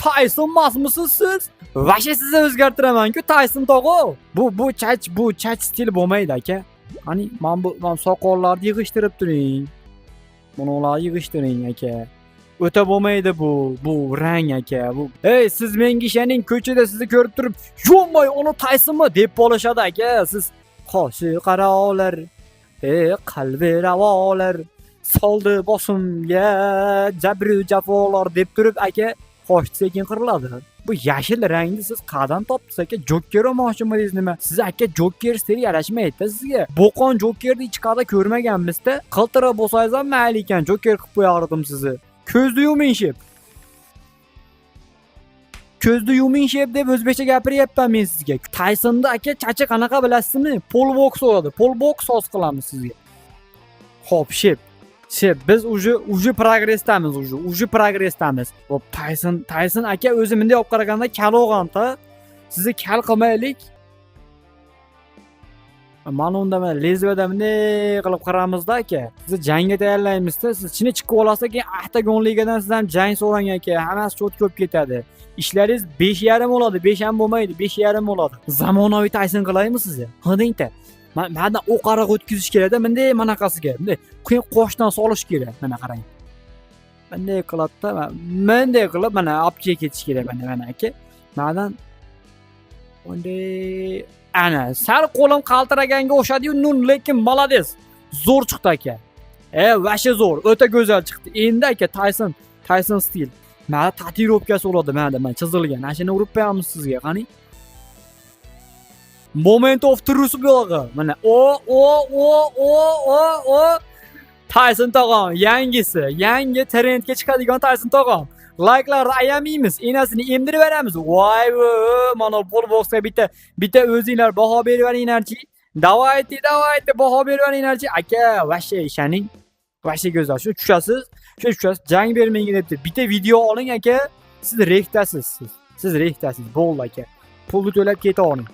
Tayson emasmisiz siz? Вообще sizni o'zgartiraman-ku, Tayson tog'a. Bu chach stil bo'lmaydi, aka. Qani, mana bu mana soqollarni yig'ishtirib turing. Bunalarni yig'ishtiring, aka. O'ta bo'lmaydi bu rang, aka. Bu ey, siz menga ishoning, ko'chada sizni ko'rib turib, "Yo'may, uni Taysonmi?" deb qolishadi, aka. Siz qoshi qarolar, ey qalbi ravolar, soldi bosimga jabru jafolar deb turib, aka, qosh sekin qiriladi. Bu yashil rangni siz qayerdan topdingiz, aka? Joker olmoqchimidingiz nima? Siz, aka, Joker stili yarashmaydi sizga. Bo'qon Jokerni hech qayerda ko'rmaganmiz-da. Qiltira bo'lsangiz ham mayli ekan, Joker qilib qo'yardim sizni. Ko'zni yuming, shep. Ko'zni yuming, shep, deb o'zbekcha gapiryapman men sizga. Taysonni, aka, chachi qanaqa bilasizmi? Pol boks bo'ladi. Pol boks soz qilamiz sizga. Xo'p, shep. Shep, biz уже progressdamiz уже, уже progressdamiz. Xo'p, Tayson aka o'zi bunday olib qaraganda kalog'anta. Sizni kal qilmaylik. Mana unda mana lezvada bunday qilib qiramizda, aka. Sizni jangga tayyorlaymizda, siz chini chiqib olasiz, keyin Oktagon ligadan siz ham jang so'rang, aka. Hammasi cho'tka bo'lib ketadi. Ishlaringiz 5,5 bo'ladi, 5 ham bo'lmaydi, 5,5 bo'ladi. Zamonaviy Tayson qilaymi sizni? Ha dengda. Mandan o'qariq o'tkazish kerakda, bunday manaqasiga. Bunday keyin qoshdan solish kerak. Mana qarang. Bunday qiladida, bunday qilib mana olib ketish kerak mana mana aka. Manadan bunday ana sal qo'lim qaltiraganga o'xshadi-yu, nun lekin молодец. Zo'r chiqdi, aka. E, вообще zo'r, o'ta go'zal chiqdi. Endi, aka, Tayson stil. Mana tatuirovkasi bo'ladi, mana mana chizilgan. Mana shuni urib qo'yamiz sizga, qani? Moment of truth bu yog'i. Mana o o o o o o Tyson tog'am, yangisi, yangi trendga chiqadigan Tyson tog'am. Layklarni ayamaymiz, enasini emdirib beramiz. Voy, mana pol boksga bitta bitta o'zinglar baho berib beringlarchi. Давайте, давайте, baho berib beringlarchi. Aka, вообще ishoning. Вообще go'zal. Shu tushasiz, shu tushasiz, jang bermang debdi. Bitta video oling, aka. Siz rektasiz siz. Siz rektasiz. Bo'ldi, aka. Pulni to'lab ketavering.